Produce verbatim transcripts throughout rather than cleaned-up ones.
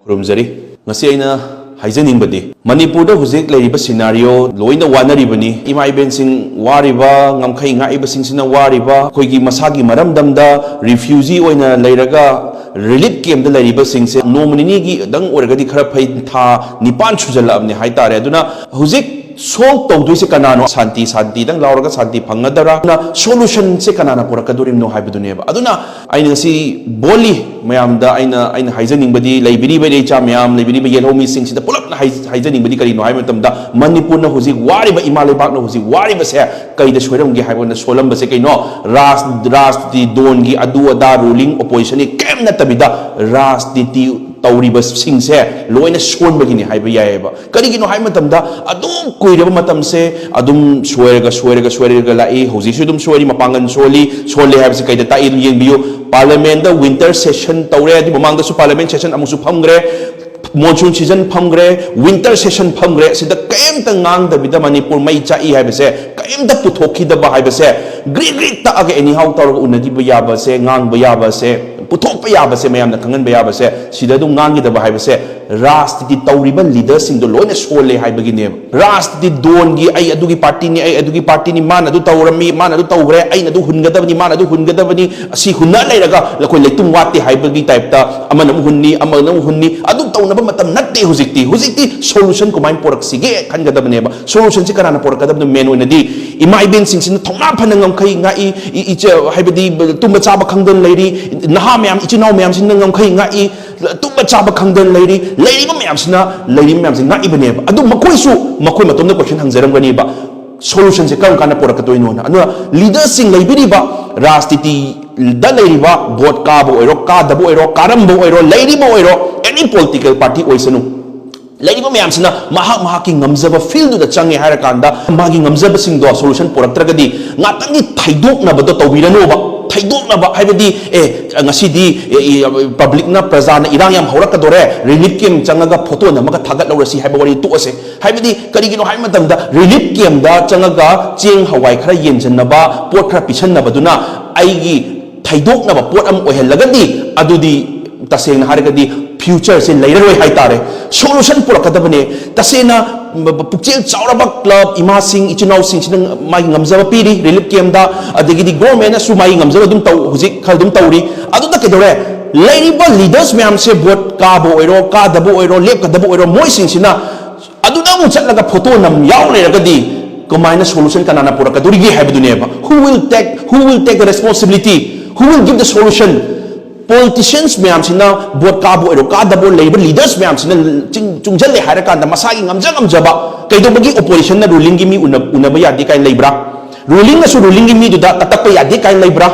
ꯈꯨꯔꯨꯝꯖꯔꯤ꯫ ꯉꯁꯤ ꯑꯩꯅ ꯍꯥꯏꯖꯅꯤꯡꯕꯗꯤ, ꯃꯅꯤꯄꯨꯔꯗ ꯍꯧꯖꯤꯛ ꯂꯩꯔꯤꯕ scenario ꯂꯣꯏꯅ ꯋꯥꯅꯔꯤꯕꯅꯤ꯫ ꯏꯃꯥ ꯏꯕꯦꯟꯁꯤꯡ ꯋꯥꯔꯤꯕ, ꯉꯝꯈꯩ ꯉꯥꯛꯏꯕꯁꯤꯡꯁꯤꯅ ꯋꯥꯔꯤꯕ, ꯑꯩꯈꯣꯏꯒꯤ ꯃꯁꯥꯒꯤ ꯃꯔꯝꯗꯝꯗ refugee ꯑꯣꯏꯅ ꯂꯩꯔꯒ relief camp ꯇ ꯂꯩꯔꯤꯕꯁꯤꯡꯁꯦ ꯅꯣꯡꯃ ꯅꯤꯅꯤꯒꯤꯗꯪ ꯑꯣꯏꯔꯒꯗꯤ ꯈꯔ ꯐꯩ, ꯊꯥ ꯅꯤꯄꯥꯟ ꯁꯨꯖꯜꯂꯛꯑꯕꯅꯦ ꯍꯥꯏꯇꯥꯔꯦ꯫ ꯑꯗꯨꯅ ꯍꯧꯖꯤꯛ solve ꯇꯧꯗꯣꯏꯁꯦ ꯀꯅꯥꯅꯣ? ꯁꯥꯟꯇꯤ, ꯁꯥꯟꯇꯤꯗꯪ ꯂꯥꯎꯔꯒ ꯁꯥꯟꯇꯤ ꯐꯪꯒꯗꯔꯥ? ꯑꯗꯨꯅ solution ꯁꯦ ꯀꯅꯥꯅ ꯄꯨꯔꯛꯀꯗꯣꯔꯤꯕꯅꯣ ꯍꯥꯏꯕꯗꯨꯅꯦꯕ꯫ ꯑꯗꯨꯅ ꯑꯩꯅ ꯉꯁꯤ boldly ꯃꯌꯥꯝꯗ ꯑꯩꯅ, ꯑꯩꯅ ꯍꯥꯏꯖꯅꯤꯡꯕꯗꯤ, ꯂꯩꯕꯤꯔꯤꯕ ꯏꯔꯩꯆꯥ ꯃꯌꯥꯝ, ꯂꯩꯕꯤꯔꯤꯕ ꯌꯦꯜꯍꯧꯃꯤꯁꯤꯡꯁꯤꯗ ꯄꯨꯂꯞꯅ ꯍꯥꯏ-, ꯍꯥꯏꯖꯅꯤꯡꯕꯗꯤ ꯀꯔꯤꯅꯣ ꯍꯥꯏꯕ ꯃꯇꯝꯗ, ꯃꯅꯤꯄꯨꯔꯅ ꯍꯧꯖꯤꯛ ꯋꯥꯔꯤꯕ, ꯏꯃꯥ ꯂꯩꯕꯥꯛꯅ ꯍꯧꯖꯤꯛ ꯋꯥꯔꯤꯕꯁꯦ ꯀꯩꯗ ꯁꯣꯏꯔꯝꯒꯦ ꯍꯥꯏꯕ ꯀꯥꯟꯗ, ꯁꯣꯜꯂꯝꯕꯁꯦ ꯀꯩꯅꯣ? ꯔꯥꯖ-, ꯔꯥꯖꯅꯤꯇꯤ ꯗꯣꯟꯒꯤ ꯑꯗꯨ ꯑꯗꯥ, ruling opposition ꯒꯤ ꯀꯔꯤꯝ ꯅꯠꯇꯕꯤꯗ, ꯔꯥꯖꯅꯤꯇꯤ ꯇꯧꯔꯤꯕꯁꯤꯡꯁꯦ ꯂꯣꯏꯅ ꯁꯣꯟꯕꯒꯤꯅꯤ ꯍꯥꯏꯕ ꯌꯥꯏꯑꯕ꯫ ꯀꯔꯤꯒꯤꯅꯣ ꯍꯥꯏꯕ ꯃꯇꯝꯗ, ꯑꯗꯨꯝ ꯀꯨꯏꯔꯕ ꯃꯇꯝꯁꯦ ꯑꯗꯨꯝ ꯁꯣꯏꯔꯒ, ꯁꯣꯏꯔꯒ, ꯁꯣꯏꯔꯒ ꯂꯥꯛꯏ꯫ ꯍꯧꯖꯤꯛꯁꯨ ꯑꯗꯨꯝ ꯁꯣꯏꯔꯤ, ꯃꯄꯥꯡꯒꯜ ꯁꯣꯜꯂꯤ꯫ ꯁꯣꯜꯂꯦ ꯍꯥꯏꯕꯁꯤ ꯀꯩꯗ ꯇꯥꯛꯏ? ꯑꯗꯨꯝ ꯌꯦꯡꯕꯤꯌꯨ꯫ Parliament ꯗ winter session ꯇꯧꯔꯦ, ꯑꯗꯨ ꯃꯃꯥꯡꯗꯁꯨ Parliament session ꯑꯃꯨꯛꯁꯨ ꯐꯝꯈ꯭ꯔꯦ, monsoon season ꯐꯝꯈ꯭ꯔꯦ, winter session ꯐꯝꯈ꯭ꯔꯦ꯫ ꯁꯤꯗ ꯀꯔꯤꯝꯇ ꯉꯥꯡꯗꯕꯤꯗ ꯃꯅꯤꯄꯨꯔ ꯃꯩ ꯆꯥꯛꯏ ꯍꯥꯏꯕꯁꯦ, ꯀꯔꯤꯝꯇ ꯄꯨꯊꯣꯛꯈꯤꯗꯕ ꯍꯥꯏꯕꯁꯦ, ꯒ꯭ꯔꯤꯛ ꯒ꯭ꯔꯤꯛ ꯇꯛꯑꯒ anyhow ꯇꯧꯔꯒ ꯎꯅꯈꯤꯕ ꯌꯥꯕꯁꯦ, ꯉꯥꯡꯕ ꯌꯥꯕꯁꯦ, ꯄꯨꯊꯣꯛꯄ ꯌꯥꯕꯁꯦ, ꯃꯌꯥꯝꯅ ꯈꯪꯍꯟꯕ ꯌꯥꯕꯁꯦ, ꯁꯤꯗ ꯑꯗꯨꯝ ꯉꯥꯡꯈꯤꯗꯕ ꯍꯥꯏꯕꯁꯦ, ꯔꯥꯖꯅꯤꯇꯤ ꯇꯧꯔꯤꯕ leader ꯁꯤꯡꯗꯣ ꯂꯣꯏꯅ ꯁꯣꯜꯂꯦ ꯍꯥꯏꯕꯒꯤꯅꯦꯕ꯫ ꯔꯥꯖꯅꯤꯇꯤ ꯗꯣꯟꯒꯤ, "ꯑꯩ ꯑꯗꯨꯒꯤ party ꯅꯤ, ꯑꯩ ꯑꯗꯨꯒꯤ party ꯅꯤ, ꯃꯥꯅ ꯑꯗꯨ ꯇꯧꯔꯝꯃꯤ, ꯃꯥꯅ ꯑꯗꯨ ꯇꯧꯈ꯭ꯔꯦ, ꯑꯩꯅ ꯑꯗꯨ ꯍꯨꯟꯒꯗꯕꯅꯤ, ꯃꯥꯅ ꯑꯗꯨ ꯍꯨꯟꯒꯗꯕꯅꯤ", ꯑꯁꯤ ꯍꯨꯟꯅ ꯂꯩꯔꯒ ꯑꯩꯈꯣꯏ ꯂꯩꯇꯨꯝ ꯋꯥꯠꯇꯦ ꯍꯥꯏꯕꯒꯤ type ꯇ ꯑꯃꯅ ꯑꯃꯨꯛ ꯍꯨꯟꯅꯤ, ꯑꯃꯅ ꯑꯃꯨꯛ ꯍꯨꯟꯅꯤ꯫ ꯑꯗꯨ ꯇꯧꯅꯕ ꯃꯇꯝ ꯅꯠꯇꯦ ꯍꯧꯖꯤꯛꯇꯤ꯫ ꯍꯧꯖꯤꯛꯇꯤ solution ꯀꯃꯥꯏꯅ ꯄꯨꯔꯛꯁꯤꯒꯦ ꯈꯟꯒꯗꯕꯅꯦꯕ꯫ Solution ꯁꯤ ꯀꯅꯥꯅ ꯄꯨꯔꯛꯀꯗꯕꯅꯣ? Main ꯑꯣꯏꯅꯗꯤ ꯏꯃꯥ ꯏꯕꯦꯟꯁꯤꯡꯁꯤꯅ ꯊꯧꯅꯥ ꯐꯅ ꯉꯝꯈꯩ ꯉꯥꯛꯏ, ꯏ-, ꯏꯆ-, ꯍꯥꯏꯕꯗꯤ ꯇꯨꯝꯕ ꯆꯥꯕ ꯈꯪꯗꯅ ꯂꯩꯔꯤ, ꯅꯍꯥ ꯃꯌꯥꯝ, ꯏꯆꯤꯟ ꯏꯅꯥꯎ ꯃꯌꯥꯝꯁꯤꯅ ꯉꯝꯈꯩ ꯉꯥꯛꯏ, ꯇꯨꯝꯕ ꯆꯥꯕ ꯈꯪꯗꯅ ꯂꯩꯔꯤ, ꯂꯩꯔꯤꯕ ꯃꯌꯥꯝꯁꯤꯅ, ꯂꯩꯔꯤꯕ ꯃꯌꯥꯝꯁꯤ ꯉꯥꯛꯏꯕꯅꯦꯕ꯫ ꯑꯗꯨ ꯃꯈꯣꯏꯁꯨ ꯃꯈꯣꯏ ꯃꯇꯣꯝꯗ question ꯍꯪꯖꯔꯝꯒꯅꯤꯕ, solution ꯁꯦ ꯀꯔꯝ ꯀꯥꯟꯗ ꯄꯨꯔꯛꯀꯗꯣꯏꯅꯣꯅ꯫ ꯑꯗꯨꯅ leader ꯁꯤꯡ, ꯂꯩꯕꯤꯔꯤꯕ ꯔꯥꯖꯅꯤꯇꯤꯗ ꯂꯩꯔꯤꯕ, vote ꯀꯥꯕ ꯑꯣꯏꯔꯣ, ꯀꯥꯗꯕ ꯑꯣꯏꯔꯣ, ꯀꯥꯔꯝꯕ ꯑꯣꯏꯔꯣ, ꯂꯩꯔꯤꯕ ꯑꯣꯏꯔꯣ, any political party ꯑꯣꯏꯁꯅꯨ, ꯂꯩꯔꯤꯕ ꯃꯌꯥꯝꯁꯤꯅ ꯃꯍꯥꯛ ꯃꯍꯥꯛꯀꯤ ꯉꯝꯖꯕ field ꯗꯨꯗ ꯆꯪꯉꯦ ꯍꯥꯏꯔꯀꯥꯟꯗ, ꯃꯥꯒꯤ ꯉꯝꯖꯕꯁꯤꯡꯗꯣ solution ꯄꯨꯔꯛꯇ꯭ꯔꯒꯗꯤ, ꯉꯥꯛꯇꯪꯒꯤ ꯊꯩꯗꯣꯛꯅꯕꯗꯣ ꯇꯧꯕꯤꯔꯅꯣꯕ꯫ ꯊꯩꯗꯣꯛꯅꯕ ꯍꯥꯏꯕꯗꯤ, "ꯑꯦ, ꯉꯁꯤꯗꯤ, ꯑꯦ, ꯏ-, public ꯅ, ꯄ꯭ꯔꯖꯥꯅ ꯏꯔꯥꯡ ꯌꯥꯝ ꯍꯧꯔꯛꯀꯗꯣꯔꯦ, relief camp ꯆꯪꯉꯒ photo ꯅꯝꯃꯒ ꯊꯥꯒꯠꯍꯧꯔꯁꯤ" ꯍꯥꯏꯕ ꯋꯥꯔꯤ ꯇꯣꯛꯑꯁꯦ꯫ ꯍꯥꯏꯕꯗꯤ ꯀꯔꯤꯒꯤꯅꯣ ꯍꯥꯏꯕ ꯃꯇꯝꯗ, relief camp ꯗ ꯆꯪꯉꯒ ꯆꯦꯡ ꯍꯋꯥꯏ ꯈꯔ ꯌꯦꯟꯁꯤꯟꯅꯕ, ꯄꯣꯠ ꯈꯔ ꯄꯤꯁꯟꯅꯕꯗꯨꯅ ꯑꯩꯒꯤ ꯊꯩꯗꯣꯛꯅꯕ ꯄꯣꯠ ꯑꯃ ꯑꯣꯏꯍꯜꯂꯒꯗꯤ, ꯑꯗꯨꯗꯤ ꯇꯁꯦꯡꯅ ꯍꯥꯏꯔꯒꯗꯤ ꯐ꯭ꯌꯨꯆꯔꯁꯦ ꯂꯩꯔꯔꯣꯏ ꯍꯥꯏꯇꯥꯔꯦ꯫ ꯁꯣꯂꯨꯁꯟ ꯄꯨꯔꯛꯀꯗꯕꯅꯦ꯫ ꯇꯁꯦꯡꯅ ꯄꯨꯛꯆꯦꯜ ꯆꯥꯎꯔꯕ ꯀ꯭ꯂꯕ, ꯏꯃꯥꯁꯤꯡ, ꯏꯆꯤꯟ ꯏꯅꯥꯎꯁꯤꯡꯁꯤꯅ ꯃꯥꯒꯤ ꯉꯝꯖꯕ ꯄꯤꯔꯤ, ꯔꯤꯂꯤꯐ ꯀꯦꯝꯗ, ꯑꯗꯒꯤꯗꯤ ꯒꯣꯔꯃꯦꯟꯅꯁꯨ ꯃꯥꯒꯤ ꯉꯝꯖꯕ ꯑꯗꯨꯝ ꯇꯧ, ꯍꯧꯖꯤꯛ ꯈꯔ ꯑꯗꯨꯝ ꯇꯧꯔꯤ꯫ ꯑꯗꯨꯗ ꯀꯩꯗꯧꯔꯦ? ꯂꯩꯔꯤꯕ ꯂꯤꯗꯔꯁ ꯃꯌꯥꯝꯁꯦ, ꯚꯣꯠ ꯀꯥꯕ ꯑꯣꯏꯔꯣ, ꯀꯥꯗꯕ ꯑꯣꯏꯔꯣ, ꯂꯦꯞꯀꯗꯕ ꯑꯣꯏꯔꯣ, ꯃꯣꯏꯁꯤꯡꯁꯤꯅ ꯑꯗꯨꯗ ꯑꯃꯨꯛ ꯆꯠꯂꯒ ꯐꯣꯇꯣ ꯅꯝ ꯌꯥꯎ ꯂꯩꯔꯒꯗꯤ ꯀꯃꯥꯏꯅ ꯁꯣꯂꯨꯁꯟ ꯀꯅꯥꯅ ꯄꯨꯔꯛꯀꯗꯧꯔꯤꯒꯦ ꯍꯥꯏꯕꯗꯨꯅꯦꯕ꯫ Who will take, who will take the responsibility? Who will give the solution? Politicians ꯃꯌꯥꯝꯁꯤꯅ ꯚꯣꯠ ꯀꯥꯕ ꯑꯣꯏꯔꯣ ꯀꯥꯗꯕ ꯑꯣꯏꯔꯣ, ꯂꯩꯔꯤꯕ ꯂꯤꯗꯔꯁ ꯃꯌꯥꯝꯁꯤꯅ ꯆꯤꯡ-, ꯆꯨꯡꯁꯤꯜꯂꯦ ꯍꯥꯏꯔꯀꯥꯟꯗ ꯃꯁꯥꯒꯤ ꯉꯝꯖ ꯉꯝꯖꯕ, ꯀꯩꯗꯧꯕꯒꯤ ꯑꯣꯄꯣꯖꯤꯁꯟꯅ ꯔꯨꯂꯤꯡꯒꯤ ꯃꯤ ꯎꯅ-, ꯎꯅꯕ ꯌꯥꯗꯦ ꯀꯥꯏꯅ ꯂꯩꯕ꯭ꯔꯥ? ꯔꯨꯂꯤꯡꯅꯁꯨ ꯔꯨꯂꯤꯡꯒꯤ ꯃꯤꯗꯨꯗ ꯇꯛꯄ ꯌꯥꯗꯦ ꯀꯥꯏꯅ ꯂꯩꯕ꯭ꯔꯥ?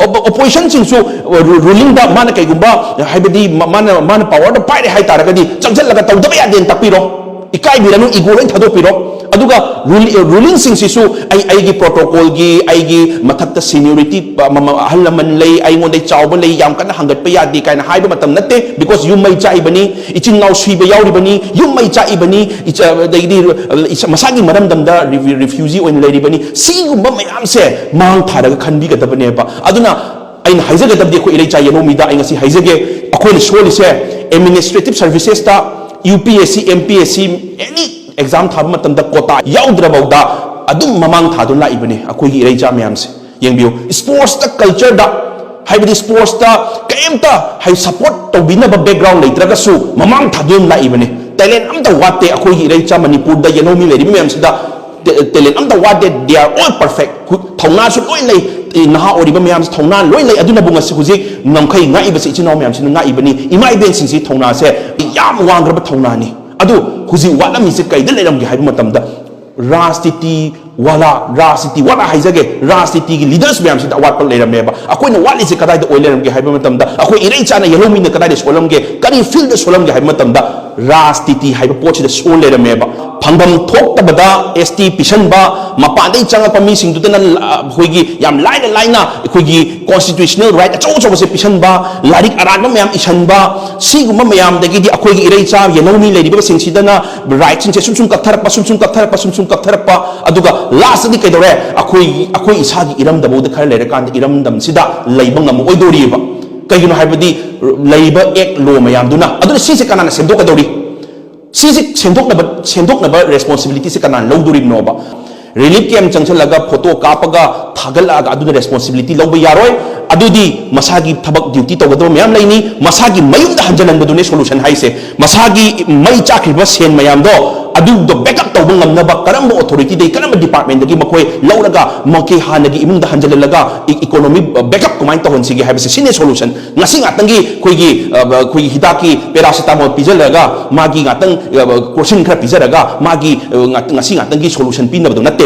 ꯑꯣꯄꯣꯖꯤꯁꯟꯁꯤꯡꯁꯨ ꯔꯨꯂꯤꯡꯗ ꯃꯥꯅ ꯀꯩꯒꯨꯝꯕ, ꯍꯥꯏꯕꯗꯤ ꯃꯥꯅ, ꯃꯥꯅ ꯄꯥꯋꯔꯗ ꯄꯥꯏꯔꯦ ꯍꯥꯏ ꯇꯥꯔꯒꯗꯤ ꯆꯪꯁꯤꯜꯂꯒ ꯇꯧꯗꯕ ꯌꯥꯗꯦꯅ ꯇꯥꯛꯄꯤꯔꯣ꯫ ꯏꯀꯥꯏꯕꯤꯔꯅꯨ, ꯏꯒꯣ ꯂꯣꯏ ꯊꯥꯗꯣꯛꯄꯤꯔꯣ꯫ ꯑꯗꯨꯒ ꯔꯨꯂꯤꯡꯁꯤꯡꯁꯤꯁꯨ ꯑꯩ, ꯑꯩꯒꯤ ꯄ꯭ꯔꯣꯇꯣꯀꯣꯜꯒꯤ, ꯑꯩꯒꯤ ꯃꯊꯛꯇ ꯁꯤꯅꯤꯌꯣꯔꯤꯇꯤ, ꯑꯍꯜ ꯂꯃꯟ ꯂꯩ, ꯑꯩꯉꯣꯟꯗꯩ ꯆꯥꯎꯕ ꯂꯩ, ꯌꯥꯝ ꯀꯟꯅ ꯍꯪꯒꯠꯄ ꯌꯥꯗꯦ ꯀꯥꯏꯅ ꯍꯥꯏꯕ ꯃꯇꯝ ꯅꯠꯇꯦ꯫ ꯕꯤꯀꯣꯁ ꯌꯨꯝ ꯃꯩ ꯆꯥꯛꯏꯕꯅꯤ, ꯏꯆꯤꯟ ꯏꯅꯥꯎ ꯁꯤꯕ ꯌꯥꯎꯔꯤꯕꯅꯤ, ꯌꯨꯝ ꯃꯩ ꯆꯥꯛꯏꯕꯅꯤ, ꯑꯗꯒꯤꯗꯤ ꯃꯁꯥꯒꯤ ꯃꯔꯝꯗꯝꯗ ꯔꯤꯐ꯭ꯌꯨꯖꯤ ꯑꯣꯏꯅ ꯂꯩꯔꯤꯕꯅꯤ꯫ ꯁꯤꯒꯨꯝꯕ ꯃꯌꯥꯝꯁꯦ ꯃꯥꯡ ꯊꯥꯔꯒ ꯈꯟꯕꯤꯒꯗꯕꯅꯦꯕ꯫ ꯑꯗꯨꯅ ꯑꯩꯅ ꯍꯥꯏꯖꯒꯗꯕꯗꯤ, ꯑꯩꯈꯣꯏ ꯏꯔꯩꯆꯥ ꯌꯦꯅꯧꯃꯤꯗ ꯑꯩ ꯉꯁꯤ ꯍꯥꯏꯖꯒꯦ, ꯑꯩꯈꯣꯏꯅ ꯁꯣꯜꯂꯤꯁꯦ administrative ꯁꯔꯚꯤꯁꯦꯁꯇ, U P S C, M P S C, ꯑꯦꯅꯤ ꯑꯦꯛꯖꯥꯝ ꯊꯥꯕ ꯃꯇꯝꯗ ꯀꯣꯇꯥ ꯌꯥꯎꯗ꯭ꯔꯐꯥꯎꯗ ꯑꯗꯨꯝ ꯃꯃꯥꯡ ꯊꯥꯗꯨꯅ ꯂꯥꯛꯏꯕꯅꯤ ꯑꯩꯈꯣꯏꯒꯤ ꯏꯔꯩꯆꯥ ꯃꯌꯥꯝꯁꯦ꯫ ꯌꯦꯡꯕꯤꯌꯨ, ꯁ꯭ꯄꯣꯔꯠꯁꯇ, ꯀꯜꯆꯔꯗ, ꯍꯥꯏꯕꯗꯤ ꯁ꯭ꯄꯣꯔꯠꯁꯇ ꯀꯔꯤꯝꯇ ꯍꯥꯏ ꯁꯄꯣꯔꯠ ꯇꯧꯕꯤꯅꯕ ꯕꯦꯛꯒ꯭ꯔꯥꯎꯟ ꯂꯩꯇ꯭ꯔꯒꯁꯨ ꯃꯃꯥꯡ ꯊꯥꯗꯨꯅ ꯂꯥꯛꯏꯕꯅꯤ꯫ ꯇꯦꯂꯦꯟ ꯑꯝꯇ ꯋꯥꯠꯇꯦ ꯑꯩꯈꯣꯏꯒꯤ ꯏꯔꯩꯆꯥ ꯃꯅꯤꯄꯨꯔꯗ ꯌꯦꯅꯧꯃꯤ ꯂꯩꯔꯤꯕ ꯃꯌꯥꯝꯁꯤꯗ꯫ ꯇꯦ-, ꯇꯦꯂꯦꯟ ꯑꯝꯇ ꯋꯥꯠꯇꯦ꯫ They are all perfect꯫ ꯈꯨ-, ꯊꯧꯅꯥꯁꯨ ꯂꯣꯏ ꯂꯩ, ꯑꯦ, ꯅꯍꯥ ꯑꯣꯏꯔꯤꯕ ꯃꯌꯥꯝꯁꯤ ꯊꯧꯅꯥ ꯂꯣꯏ ꯂꯩ꯫ ꯑꯗꯨꯅꯕꯨ ꯉꯁꯤ ꯍꯧꯖꯤꯛ ꯉꯝꯈꯩ ꯉꯥꯛꯏꯕꯁꯤ ꯏꯆꯤꯟ ꯏꯅꯥꯎ ꯃꯌꯥꯝꯁꯤꯅ ꯉꯥꯛꯏꯕꯅꯤ꯫ ꯏꯃꯥ ꯏꯕꯦꯟꯁꯤꯡꯁꯤ ꯊꯧꯅꯥꯁꯦ ꯌꯥꯝ ꯋꯥꯡꯈ꯭ꯔꯕ ꯊꯧꯅꯥꯅꯤ꯫ ꯑꯗꯨ ꯍꯧꯖꯤꯛ ꯋꯥꯠꯂꯝꯃꯤꯁꯦ ꯀꯩꯗ ꯂꯩꯔꯝꯒꯦ ꯍꯥꯏꯕ ꯃꯇꯝꯗ, ꯔꯥꯖꯅꯤꯇꯤ ꯋꯥꯂꯥ, ꯔꯥꯖꯅꯤꯇꯤ ꯋꯥꯂꯥ ꯍꯥꯏꯖꯒꯦ, ꯔꯥꯖꯅꯤꯇꯤꯒꯤ ꯂꯤꯗꯔꯁ ꯃꯌꯥꯝꯁꯤꯗ ꯑꯋꯥꯠꯄ ꯂꯩꯔꯝꯃꯦꯕ꯫ ꯑꯩꯈꯣꯏꯅ ꯋꯥꯠꯂꯤꯁꯦ ꯀꯗꯥꯏꯗ ꯑꯣꯏ ꯂꯩꯔꯝꯒꯦ ꯍꯥꯏꯕ ꯃꯇꯝꯗ, ꯑꯩꯈꯣꯏ ꯏꯔꯩꯆꯥꯅ ꯌꯦꯜꯍꯧꯃꯤꯅ ꯀꯗꯥꯏꯗ ꯁꯣꯜꯂꯝꯒꯦ, ꯀꯔꯤ ꯐꯤꯜꯗ ꯁꯣꯜꯂꯝꯒꯦ ꯍꯥꯏꯕ ꯃꯇꯝꯗ, ꯔꯥꯖꯅꯤꯇꯤ ꯍꯥꯏꯕ ꯄꯣꯠꯁꯤꯗ ꯁꯣꯜ ꯂꯩꯔꯝꯃꯦꯕ꯫ ꯐꯪꯐꯝ ꯊꯣꯛꯇꯕꯗ ꯑꯦꯁ ꯇꯤ ꯄꯤꯁꯟꯕ, ꯃꯄꯥꯟꯗꯩ ꯆꯪꯉꯛꯄ ꯃꯤꯁꯤꯡꯗꯨꯗꯅ, ꯑ, ꯑꯩꯈꯣꯏꯒꯤ ꯌꯥꯝ ꯂꯥꯏꯅ ꯂꯥꯏꯅ ꯑꯩꯈꯣꯏꯒꯤ ꯀꯣꯟꯁꯇꯤꯇ꯭ꯌꯨꯁꯅꯦꯜ ꯔꯥꯏꯠ ꯑꯆꯧ ꯑꯆꯧꯕꯁꯦ ꯄꯤꯁꯟꯕ, ꯂꯥꯏꯔꯤꯛ ꯑꯔꯥꯟꯕ ꯃꯌꯥꯝ ꯏꯁꯟꯕ, ꯁꯤꯒꯨꯝꯕ ꯃꯌꯥꯝꯗꯒꯤꯗꯤ ꯑꯩꯈꯣꯏꯒꯤ ꯏꯔꯩꯆꯥ ꯌꯦꯜꯍꯧꯃꯤ ꯂꯩꯔꯤꯕꯁꯤꯡꯁꯤꯗꯅ ꯔꯥꯏꯠꯁꯤꯡꯁꯦ ꯁꯨꯝ ꯁꯨꯝ ꯀꯛꯊꯔꯛꯄ, ꯁꯨꯝ ꯁꯨꯝ ꯀꯛꯊꯔꯛꯄ, ꯁꯨꯝ ꯁꯨꯝ ꯀꯛꯊꯔꯛꯄ, ꯑꯗꯨꯒ ꯂꯥꯁꯇꯗꯤ ꯀꯩꯗꯧꯔꯦ? ꯑꯩꯈꯣꯏ, ꯑꯩꯈꯣꯏ ꯏꯁꯥꯒꯤ ꯏꯔꯝꯗꯐꯥꯎꯗ ꯈꯔ ꯂꯩꯔꯀꯥꯟꯗ ꯏꯔꯝꯗꯝꯁꯤꯗ ꯂꯩꯕ ꯉꯝꯃꯛꯑꯣꯏꯗꯣꯔꯤꯕ꯫ ꯀꯩꯒꯤꯅꯣ ꯍꯥꯏꯕꯗꯤ ꯂꯩꯔꯤꯕ ꯑꯦꯛ ꯂꯣ ꯃꯌꯥꯝꯗꯨꯅ꯫ ꯑꯗꯨꯅ ꯁꯤꯁꯦ ꯀꯅꯥꯅ ꯁꯦꯝꯗꯣꯛꯀꯗꯧꯔꯤ? ꯁꯤꯁꯦ ꯁꯦꯝꯗꯣꯛꯅꯕ, ꯁꯦꯝꯗꯣꯛꯅꯕ ꯔꯦꯁꯄꯣꯟꯁꯤꯕꯤꯂꯤꯇꯤꯁꯦ ꯀꯅꯥꯅ ꯂꯧꯗꯣꯔꯤꯕꯅꯣꯕ? ꯔꯤꯂꯤꯐ ꯀꯦꯝ ꯆꯪꯁꯤꯜꯂꯒ ꯐꯣꯇꯣ ꯀꯥꯞꯄꯒ ꯊꯥꯒꯠꯂꯛꯑꯒ ꯑꯗꯨꯅ ꯔꯦꯁꯄꯣꯟꯁꯤꯕꯤꯂꯤꯇꯤ ꯂꯧꯕ ꯌꯥꯔꯣꯏ꯫ ꯑꯗꯨꯗꯤ ꯃꯁꯥꯒꯤ ꯊꯕꯛ ꯗ꯭ꯌꯨꯇꯤ ꯇꯧꯒꯗꯕ ꯃꯌꯥꯝ ꯂꯩꯅꯤ꯫ ꯃꯁꯥꯒꯤ ꯃꯌꯨꯝꯗ ꯍꯟꯖꯤꯜꯍꯟꯕꯗꯨꯅꯦ ꯁꯣꯂꯨꯁꯟ ꯍꯥꯏꯁꯦ꯫ ꯃꯁꯥꯒꯤ ꯃꯩ ꯆꯥꯛꯈ꯭ꯔꯤꯕ ꯁꯦꯟ ꯃꯌꯥꯝꯗꯣ, ꯑꯗꯨꯗꯣ ꯕꯦꯛꯑꯞ ꯇꯧꯕ ꯉꯝꯅꯕ ꯀꯔꯝꯕ ꯑꯣꯊꯣꯔꯤꯇꯤꯗꯒꯤ, ꯀꯔꯝꯕ ꯗꯤꯄꯥꯔꯠꯃꯦꯟꯗꯒꯤ ꯃꯈꯣꯏ ꯂꯧꯔꯒ ꯃꯈꯣꯏ ꯍꯥꯟꯅꯒꯤ ꯏꯃꯨꯡꯗ ꯍꯟꯖꯤꯜꯍꯜꯂꯒ ꯏ-, ꯏꯀꯣꯅꯣꯃꯤ ꯕꯦꯛꯑꯞ ꯀꯃꯥꯏꯅ ꯇꯧꯍꯟꯁꯤꯒꯦ ꯍꯥꯏꯕꯁꯦ, ꯁꯤꯅꯦ ꯁꯣꯂꯨꯁꯟ꯫ ꯉꯁꯤ ꯉꯥꯛꯇꯪꯒꯤ ꯑꯩꯈꯣꯏꯒꯤ, ꯑ, ꯑꯩꯈꯣꯏꯒꯤ ꯍꯤꯗꯥꯛꯀꯤ ꯄꯦꯔꯥꯁꯤꯇꯥꯃꯣꯜ ꯄꯤꯖꯔꯒ, ꯃꯥꯒꯤ ꯉꯥꯛꯇꯪ, ꯑ, ꯀ꯭ꯔꯣꯁꯤꯟ ꯈꯔ ꯄꯤꯖꯔꯒ ꯃꯥꯒꯤ, ꯑ, ꯉꯥꯛ-, ꯉꯁꯤ ꯉꯥꯛꯇꯪꯒꯤ ꯁꯣꯂꯨꯁꯟ ꯄꯤꯅꯕꯗꯣ ꯅꯠꯇꯦ꯫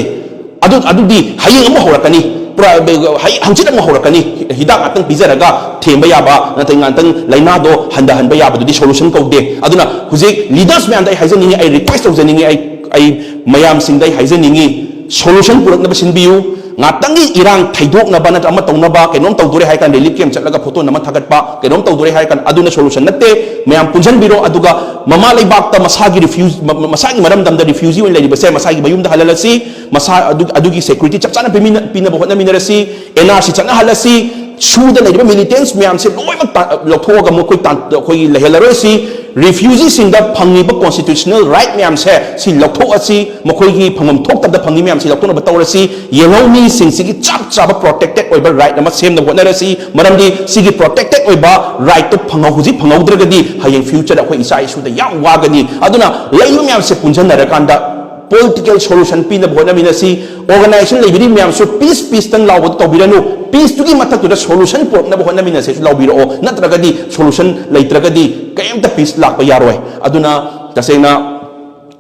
ꯑꯗꯨ, ꯑꯗꯨꯗꯤ ꯍꯌꯦꯡ ꯑꯃꯨꯛ ꯍꯧꯔꯛꯀꯅꯤ, ꯄꯨꯔꯥ, ꯍꯩ-, ꯍꯪꯆꯤꯠ ꯑꯃꯨꯛ ꯍꯧꯔꯛꯀꯅꯤ꯫ ꯍꯤꯗꯥꯛ ꯉꯥꯛꯇꯪ ꯄꯤꯖꯔꯒ ꯊꯦꯝꯕ ꯌꯥꯕ, ꯅꯠꯇ꯭ꯔꯒ ꯉꯥꯛꯇꯪ ꯂꯥꯏꯅꯥꯗꯣ ꯍꯟꯊꯍꯟꯕ ꯌꯥꯕꯗꯨꯗꯤ ꯁꯣꯂꯨꯁꯟ ꯀꯧꯗꯦ꯫ ꯑꯗꯨꯅ ꯍꯧꯖꯤꯛ ꯂꯤꯗꯔꯁ ꯃꯌꯥꯝꯗ ꯑꯩ ꯍꯥꯏꯖꯅꯤꯡꯉꯤ, ꯑꯩ ꯔꯤꯀ꯭ꯋꯦꯁ ꯇꯧꯖꯅꯤꯡꯉꯤ, ꯑꯩ, ꯑꯩ ꯃꯌꯥꯝꯁꯤꯡꯗ ꯑꯩ ꯍꯥꯏꯖꯅꯤꯡꯉꯤ, ꯁꯣꯂꯨꯁꯟ ꯄꯨꯔꯛꯅꯕ ꯁꯤꯟꯕꯤꯌꯨ꯫ ꯉꯥꯛꯇꯪꯒꯤ ꯏꯔꯥꯡ ꯊꯩꯗꯣꯛꯅꯕ ꯅꯠꯇ꯭ꯔꯒ ꯑꯃ ꯇꯧꯅꯕ, ꯀꯩꯅꯣꯝ ꯇꯧꯗꯣꯔꯦ ꯍꯥꯏ ꯀꯥꯟꯗ ꯔꯤꯂꯤꯐ ꯀꯦꯝ ꯆꯠꯂꯒ ꯐꯣꯇꯣ ꯅꯝꯃ ꯊꯥꯒꯠꯄ, ꯀꯩꯅꯣꯝ ꯇꯧꯗꯣꯔꯦ ꯍꯥꯏ ꯀꯥꯟꯗ ꯑꯗꯨꯅ ꯁꯣꯂꯨꯁꯟ ꯅꯠꯇꯦ꯫ ꯃꯌꯥꯝ ꯄꯨꯟꯁꯤꯟꯕꯤꯔꯣ, ꯑꯗꯨꯒ ꯃꯃꯥ ꯂꯩꯕꯥꯛꯇ ꯃꯁꯥꯒꯤ ꯔꯤꯐ꯭ꯌꯨꯖ-, ꯃ-, ꯃ-, ꯃꯁꯥꯒꯤ ꯃꯔꯝꯗꯝꯗ ꯔꯤꯐ꯭ꯌꯨꯖꯤ ꯑꯣꯏꯅ ꯂꯩꯔꯤꯕꯁꯦ ꯃꯁꯥꯒꯤ ꯃꯌꯨꯝꯗ ꯍꯜꯍꯜꯂꯁꯤ꯫ ꯃꯁꯥ ꯑꯗꯨ-, ꯑꯗꯨꯒꯤ ꯁꯦꯀ꯭ꯌꯨꯔꯤꯇꯤ ꯆꯞ ꯆꯥꯅ ꯄꯤꯃꯤꯟꯅ-, ꯄꯤꯅꯕ ꯍꯣꯠꯅꯃꯤꯟꯅꯔꯁꯤ꯫ And R C ꯆꯠꯅꯍꯜꯂꯁꯤ꯫ ꯁꯨꯗ ꯂꯩꯔꯤꯕ ꯃꯤꯂꯤꯇꯦꯟꯁ ꯃꯌꯥꯝꯁꯦ ꯂꯣꯏꯅꯃꯛ ꯇꯥ-, ꯂꯧꯊꯣꯛꯑꯒ ꯃꯈꯣꯏ ꯇꯥꯟ-, ꯑꯩꯈꯣꯏꯒꯤ ꯂꯩꯍꯜꯂꯔꯣꯏꯁꯤ꯫ ꯔꯤꯐ꯭ꯌꯨꯖꯤꯁꯤꯡꯗ ꯐꯪꯉꯤꯕ ꯀꯣꯟꯁꯇꯤꯇ꯭ꯌꯨꯁꯅꯦꯜ ꯔꯥꯏꯠ ꯃꯌꯥꯝꯁꯦ ꯁꯤ ꯂꯧꯊꯣꯛꯑꯁꯤ꯫ ꯃꯈꯣꯏꯒꯤ ꯐꯪꯐꯝ ꯊꯣꯛꯇꯕꯗ ꯐꯪꯉꯤ ꯃꯌꯥꯝꯁꯤ ꯂꯧꯊꯣꯛꯅꯕ ꯇꯧꯔꯁꯤ꯫ ꯌꯦꯜꯍꯧ ꯃꯤꯁꯤꯡꯁꯤꯒꯤ ꯆꯞ ꯆꯥꯕ ꯄ꯭ꯔꯣꯇꯦꯛꯇꯦꯠ ꯑꯣꯏꯕ ꯔꯥꯏꯠ ꯑꯃ ꯁꯦꯝꯅꯕ ꯍꯣꯠꯅꯔꯁꯤ꯫ ꯃꯔꯝꯗꯤ ꯁꯤꯒꯤ ꯄ꯭ꯔꯣꯇꯦꯛꯇꯦꯠ ꯑꯣꯏꯕ ꯔꯥꯏꯠꯇꯣ ꯐꯪꯍꯧ-, ꯍꯧꯖꯤꯛ ꯐꯪꯍꯧꯗ꯭ꯔꯒꯗꯤ ꯍꯌꯦꯡ ꯐ꯭ꯌꯨꯆꯔꯗ ꯑꯩꯈꯣꯏ ꯏꯆꯥ ꯏꯁꯨꯗ ꯌꯥꯝ ꯋꯥꯒꯅꯤ꯫ ꯑꯗꯨꯅ ꯂꯩꯔꯤꯕ ꯃꯌꯥꯝꯁꯦ ꯄꯨꯟꯁꯤꯟꯅꯔꯀꯥꯟꯗ ꯄꯣꯂꯤꯇꯤꯀꯦꯜ ꯁꯣꯂꯨꯁꯟ ꯄꯤꯅꯕ ꯍꯣꯠꯅꯃꯤꯟꯅꯁꯤ꯫ ꯑꯣꯔꯒꯅꯥꯏꯖꯦꯁꯟ ꯂꯩꯕꯤꯔꯤ ꯃꯌꯥꯝꯁꯨ ꯄꯤꯁ, ꯄꯤꯁꯇꯪ ꯂꯥꯎꯕꯗꯨ ꯇꯧꯕꯤꯔꯅꯨ꯫ ꯄꯤꯁꯇꯨꯒꯤ ꯃꯊꯛꯇꯨꯗ ꯁꯣꯂꯨꯁꯟ ꯄꯨꯔꯛꯅꯕ ꯍꯣꯠꯅꯃꯤꯟꯅꯁꯦꯁꯨ ꯂꯥꯎꯕꯤꯔꯛꯑꯣ꯫ ꯅꯠꯇ꯭ꯔꯒꯗꯤ ꯁꯣꯂꯨꯁꯟ ꯂꯩꯇ꯭ꯔꯒꯗꯤ ꯀꯔꯤꯝꯇ ꯄꯤꯁ ꯂꯥꯛꯄ ꯌꯥꯔꯣꯏ꯫ ꯑꯗꯨꯅ ꯇꯁꯦꯡꯅ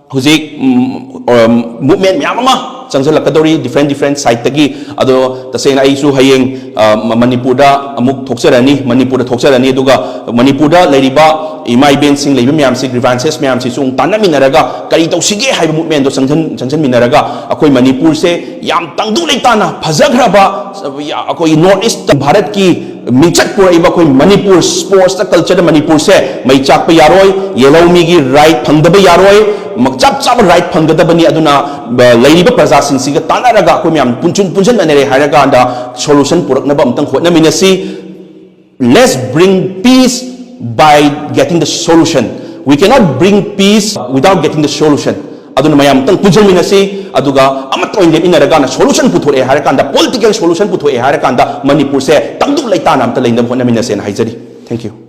ꯍꯧꯖꯤꯛ, ꯎꯝ, ꯎꯝ, ꯃꯨꯚꯃꯦꯟ ꯃꯌꯥꯝ ꯑꯃ ꯆꯪꯁꯤꯜꯂꯛꯀꯗꯧꯔꯤ ꯗꯤꯐ꯭ꯔꯦꯟ ꯗꯤꯐ꯭ꯔꯦꯟ ꯁꯥꯏꯠꯇꯒꯤ꯫ ꯑꯗꯣ ꯇꯁꯦꯡꯅ ꯑꯩꯁꯨ ꯍꯌꯦꯡ, ꯑ, ꯃ-, ꯃꯅꯤꯄꯨꯔꯗ ꯑꯃꯨꯛ ꯊꯣꯛꯆꯔꯅꯤ, ꯃꯅꯤꯄꯨꯔꯗ ꯊꯣꯛꯆꯔꯅꯤ꯫ ꯑꯗꯨꯒ ꯃꯅꯤꯄꯨꯔꯗ ꯂꯩꯔꯤꯕ ꯏꯃꯥ ꯏꯕꯦꯟꯁꯤꯡ ꯂꯩꯕ ꯃꯌꯥꯝꯁꯤ, ꯒ꯭ꯔꯤꯚꯥꯟꯁꯦꯁ ꯃꯌꯥꯝꯁꯤꯁꯨ ꯑꯃꯨꯛ ꯇꯥꯟꯅꯃꯤꯟꯅꯔꯒ ꯀꯔꯤ ꯇꯧꯁꯤꯒꯦ ꯍꯥꯏꯕ ꯃꯨꯚꯃꯦꯟꯗꯣ ꯆꯪꯁꯤꯟ-, ꯆꯪꯁꯤꯟꯃꯤꯟꯅꯔꯒ ꯑꯩꯈꯣꯏ ꯃꯅꯤꯄꯨꯔꯁꯦ ꯌꯥꯝ ꯇꯪꯗꯨ ꯂꯩꯇꯥꯅ ꯐꯖꯈ꯭ꯔꯕ, ꯑꯩꯈꯣꯏ ꯅꯣꯔꯠ ꯏꯁ ꯚꯥꯔꯠꯀꯤ ꯃꯤꯡꯆꯠ ꯄꯨꯔꯛꯏꯕ ꯑꯩꯈꯣꯏ ꯃꯅꯤꯄꯨꯔ, ꯁ꯭ꯄꯣꯔꯠꯁꯇ, ꯀꯜꯆꯔꯗ ꯃꯅꯤꯄꯨꯔꯁꯦ ꯃꯩ ꯆꯥꯛꯄ ꯌꯥꯔꯣꯏ, ꯌꯦꯜꯍꯧ ꯃꯤꯒꯤ ꯔꯥꯏꯠ ꯐꯪꯗꯕ ꯌꯥꯔꯣꯏ, ꯃ-, ꯆꯞ ꯆꯥꯕ ꯔꯥꯏꯠ ꯐꯪꯒꯗꯕꯅꯤ꯫ ꯑꯗꯨꯅ, ꯑ, ꯂꯩꯔꯤꯕ ꯄ꯭ꯔꯖꯥꯁꯤꯡꯁꯤꯒ ꯇꯥꯟꯅꯔꯒ ꯑꯩꯈꯣꯏ ꯃꯌꯥꯝ ꯄꯨꯟꯁꯤꯟ-, ꯄꯨꯟꯁꯤꯟꯅꯔꯦ ꯍꯥꯏꯔꯀꯥꯟꯗ ꯁꯣꯂꯨꯁꯟ ꯄꯨꯔꯛꯅꯕ ꯑꯝꯇꯪ ꯍꯣꯠꯅꯃꯤꯟꯅꯁꯤ꯫ Let's bring peace by getting the solution. We cannot bring peace without getting the solution. ꯑꯗꯨꯅ ꯃꯌꯥꯝ ꯑꯃꯇꯪ ꯄꯨꯟꯁꯤꯟꯃꯤꯟꯅꯁꯤ, ꯑꯗꯨꯒ ꯑꯃꯠꯇ ꯑꯣꯏꯅ ꯂꯦꯞꯃꯤꯟꯅꯔꯒꯅ solution ꯄꯨꯊꯣꯔꯛꯑꯦ ꯍꯥꯏꯔꯀꯥꯟꯗ, political solution ꯄꯨꯊꯣꯛꯑꯦ ꯍꯥꯏꯔꯀꯥꯟꯗ, ꯃꯅꯤꯄꯨꯔꯁꯦ ꯇꯪꯗꯨ ꯂꯩꯇꯥꯅ ꯑꯝꯇ ꯂꯩꯅꯕ ꯍꯣꯠꯅꯃꯤꯟꯅꯁꯦꯅ ꯍꯥꯏꯖꯔꯤ꯫ Thank you.